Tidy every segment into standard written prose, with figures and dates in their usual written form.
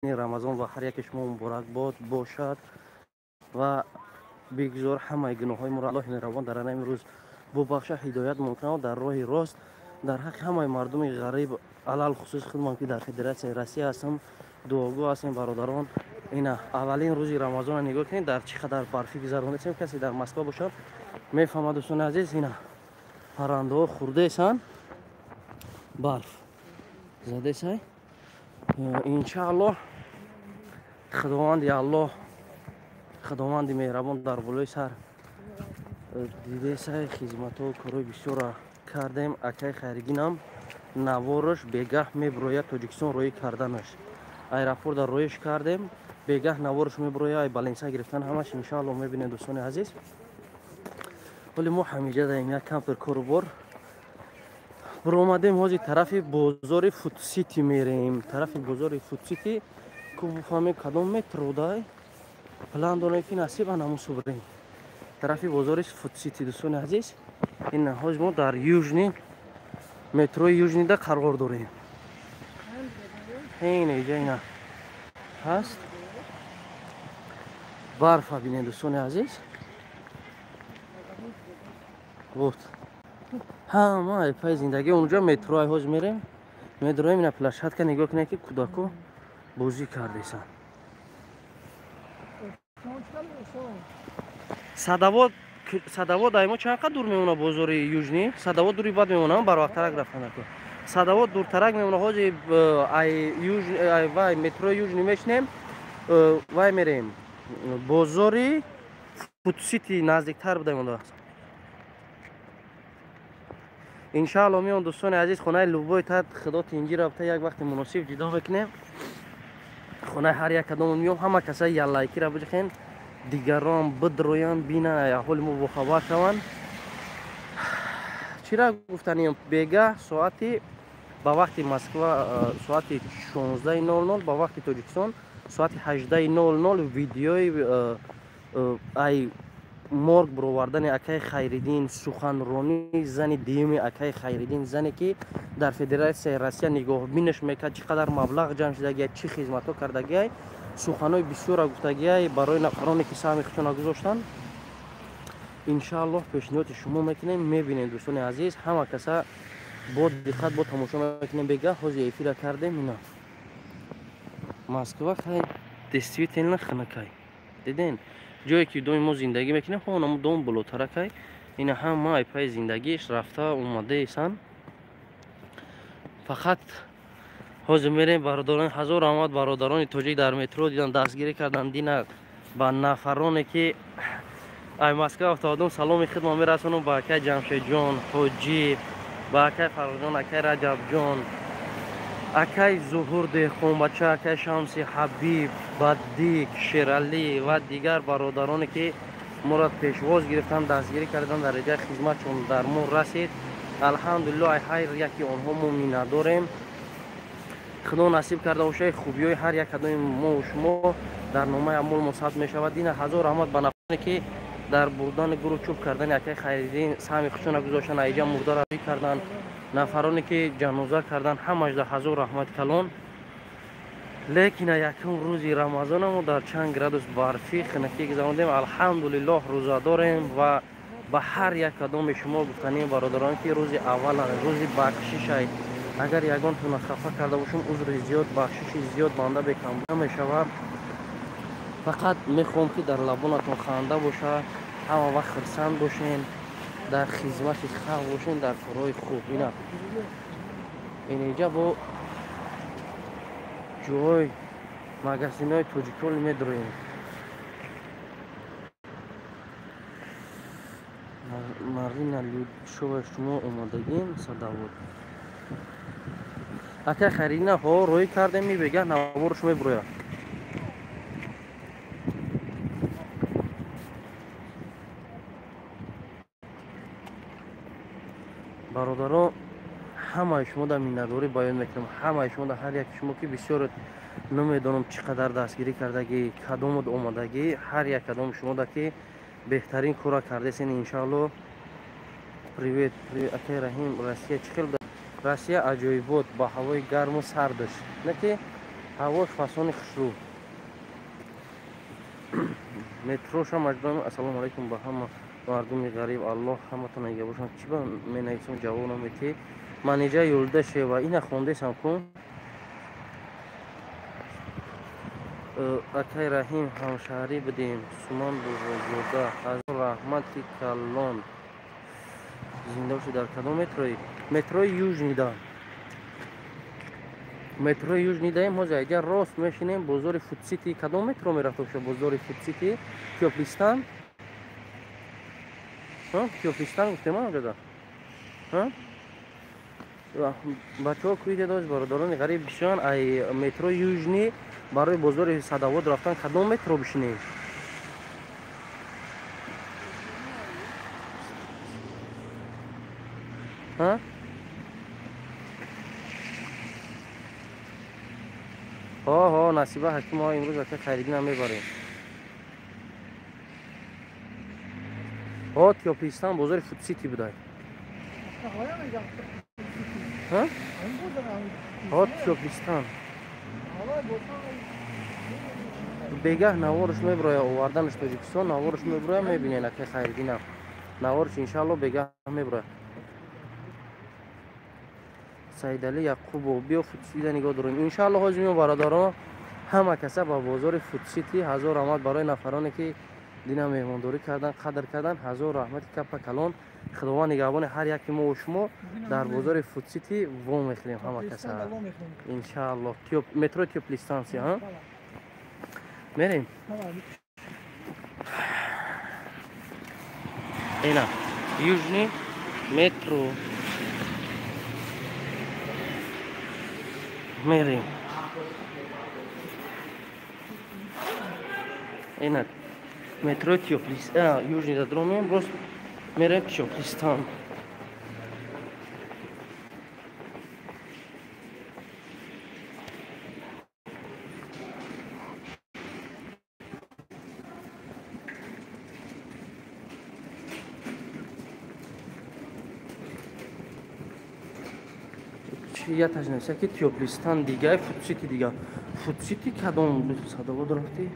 Рамазон ва ҳар яке шумо муборакбод бошад ва бигзор ҳамаи гуноҳҳои моро Аллоҳи меҳрабон дар ҳамин рӯз бубахша, ҳидоят мумкунад дар роҳи рост дар ҳаққи ҳамаи мардуми ғариб, алалхусус худмон ки дар Федератсияи Россия ҳастам, дуогӯ ҳастем бародарон. Ина аввалин рӯзи Рамазонро нигоҳ кунед, дар чӣ қадар барфӣ гузаронидем. Касе дар Москва бошад мефаҳмад дӯстони азиз. Ина паррандаҳо хурдесанд, барф задесай. Иншааллоҳ Худованди Аллоҳ, Худованди меҳрабон дар болои сар дидесай, хизматҳо корҳои бисёрро кардем. Акай Хайриддинам наворош бегаҳ мебирояд Тоҷикистон роӣ карданаш. Аэропорта роиш кардем, бегаҳ наворош мебирояд, ай баленса гирифтан ҳамаш иншааллоҳ мебинед дӯстони азиз. Ҳоли мо ҳамиҷа даем як камтар корубор биромадем. Ҳозир тарафи бозори Фудсити мерем, тарафи бозори Фудсити ку бифаҳмем кадом метро дай план дорем ки насиб анамун субрем тарафи бозори Фудсити. Дӯстони азиз, ин ҳозир мо дар Южный, метрои Южныйда қарор дорем. Ин иҷа ина ҳаст барфа, бинед дӯстони азиз. Вот ҳама пайи зиндагӣ онҷо метро ай ҳозир мерем, медроем. Ина площадка нигоҳ кунед ки кӯдако бозӣ кардесанд. Садовод, Садовод ай мо чанд қад дур мемона бозори Южный? Садовод дури бад мемона, барвақттарак рафтан. Садовод дуртарак мемона. Ҳозир ай Юж вай метрои Южный мешинем, вай мерем бозори Фудсити, наздиктар буда монда. Иншаалло меон дӯстони азиз, хонаи любой тат худо тинҷӣ рафта як вақти муносиб ҷидо мекунем. Хонаи ҳар як кадомон меом, ҳама касаи яллайкира биҷихен, дигарон бидроянд, бинанд, аҳволи мо бохабар шаванд. Чира гуфтаниям, бегаҳ соати ба вақти Москва соати 16:00, ба вақти Тоҷикистон соати 18:00 видеои ай морг бировардани акаи Хайриддин, суханронии зани дуюми акаи Хайриддин, зане ки дар Федератсияи Россия нигоҳбинаш мекард, чӣ қадар маблағ ҷамъ шудагиай, чӣ хизматҳо кардагиай, суханҳои бисёрро гуфтагиай барои нафароне ки саҳми худшонро гузоштанд. Иншааллоҳ пешниҳоди шумо мекунем, мебинем дӯстони азиз, ҳама каса бо диққат бо тамошо мекунем. Бегаҳ ҳозир эфира кардем. Ина Москва хай действительно хунукай, диден ҷое ки доми мо зиндагӣ мекунем, ҳонамо дом болотаракай. Ина ҳама ай пайи зиндагиш рафта омадаесан. Фақат ҳозир мерем бародарон, ҳазор раҳмат бародарони тоҷик дар метро дидан, дастгирӣ кардан дина ба нафароне ки ай Москва афтодум. Саломи хидмат мерасонам ба акай Ҷамшедҷон Ҳоҷӣ, ба акай Фаррухҷон, акай Раҷабҷон, акай Зуҳур Деҳқонбача, акай Шамси Ҳабиб, Баддик, Шералӣ ва дигар бародароне ки моро пешвоз гирифтанд, дастгирӣ карданд, дар реҷаи хизматшон дар мо расид. Алҳамдулиллоҳ, ай ҳар яки онҳо мо миннатдорем. Худо насиб карда бошад, хубиҳои ҳар як кадоми мо шумо дар номаи амол мо сабт мешавад. Ина ҳазор раҳмат ба нафароне ки дар бурдани гуру чӯб кардани акаи Хайриддин саҳми худшонро гузоштанд, айҷа мурдаро рӯй карданд, нафароне ки ҷаноза карданд, ҳамаш дар ҳазор раҳмат калон. Лекин якум рӯзи Рамазона мо дар чанд градус барфӣ хунукӣ гузарондем. Алҳамдулиллоҳ рӯза дорем ва ба ҳар як кадоми шумо гуфтанем бародарон ки рӯзи аввал рӯзи бахшишай. Агар ягонтонро хафа карда бошем, узри зиёд, бахшиши зиёд банда бекамбуда мешавад. Фақат мехоҳам ки дар лабонатон ханда бошад, ҳама вақт хурсанд бошен, дар хизмати халқ бошен, дар корҳои хуб. Ина инҷа бо ҷой магазинҳои тоҷиколи медроем. Марина Людшова, шумо омодагин Садовод? Акай Хайриддина ҳо роӣ кардем, мебегаҳ наворш мебирояд. Бародаро, ҳамаи шумо дар миннатдорӣ баён мекунам, ҳамаи шумо дар ҳар яки шумо ки бисёр намедонам чӣ қадар дастгирӣ кардагӣ, кадомуд омадагӣ, ҳар як кадоми шумо да ки беҳтарин корро кардесен. Иншааллоҳ. Привет, привет, акай Раҳим, Россия чӣ хел? Россия аҷоибот ба ҳавои гарму сардаш, не ки Ҳавош фасони хушрӯ. Метроша маҷбурам. Ассалому алайкум ба ҳама мардуми ғариб. Аллоҳ ҳаматон нигаҳ бошад. Чӣ ба менависам ҷавоб наметиҳӣ? Манижа Юлдашева ина хондесам кун. Акай Раҳим ҳамшаҳрӣ будем. Суман Бобозода ҳазор раҳмати калон. Зинда бошед. Дар кадом метрои? Метрои Южнида. Метрои Южни даем. Ҳозир айҷа рост мешинем бозори Фудсити. Кадом метро мерафта боша бозори Фудсити? Тёплистан? Тёплистан гуфтем онҷода. Бачаҳо кӯиде дошт бародарони ғариб бишон ай метрои Южни барои бозори Садовод рафтан кадом метро бишинем? Ҳо Насиба Ҳакимова имрӯз ака Хайриддинам мебарем. Ҳо Тёплистан бозори Фудсити будай. Ҳо Тёплистан. Бегаҳ наворш меброя, оварданаш Тоҷикистон наворш меброя, мебинен ака Хайриддинам. Наворш иншаалло бегаҳ меброя. Саидали Яқубов биё Фудситида нигоҳ дорем. Иншаалло ҳозир меём бародаро ҳама каса ба бозори Фудсити. Ҳазор раҳмат барои нафароне ки дина меҳмондорӣ кардан, қадр кардан. Ҳазор раҳмати капа калон. Худованд нигаҳбони ҳар яки мо ва шумо. Дар бозори Фудсити во мехӯрем ҳама каса иншаалло. Метро Тёплый станция. Мерем. Ина Южный метро мерем. Ина метро Тёплый Южный дадромем, рост мерем Тёплистан. Яташ нависа ки Тёплистан дига, Фудсити дига. Фудсити кадом Садовод рафтӣ?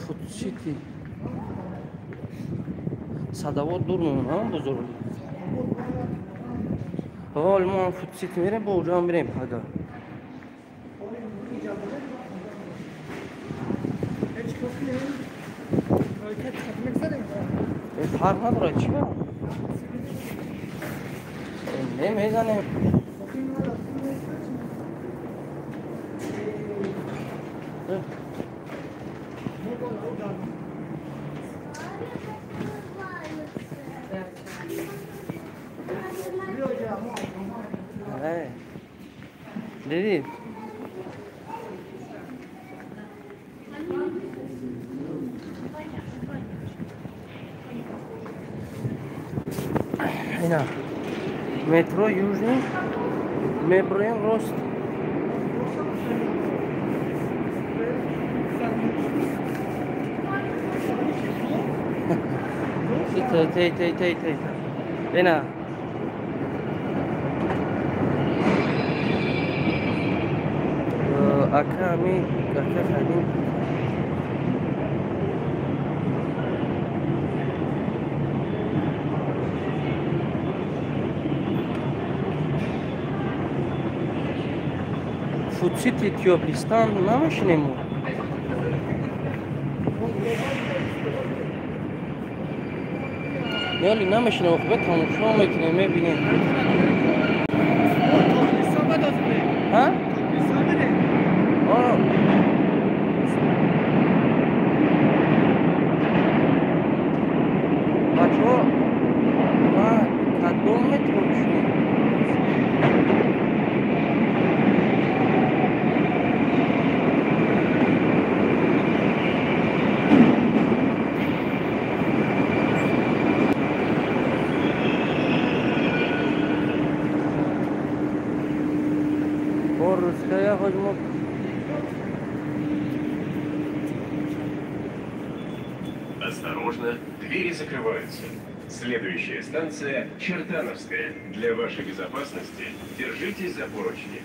Фудсити Садовод дур мемонад бозор. Ҳол мо Фудсити мерем, бо уҷо ҳам мерем ага. Фарқ надорад чӣ ба? Не мезанем. Дидӣ? Ина метро Южный меброем рост. Тей тей тей тей. Ина ака ми ака хадим. Фудсити Тёплистан намешинем мо. Нели намешинем, охибе тамошо мекунем, мебинем. Ҳа? Бачаҳо, ма кадом метро бишинем? Русская возьму. Осторожно, двери закрываются. Следующая станция — Чертановская. Для вашей безопасности держитесь за поручни.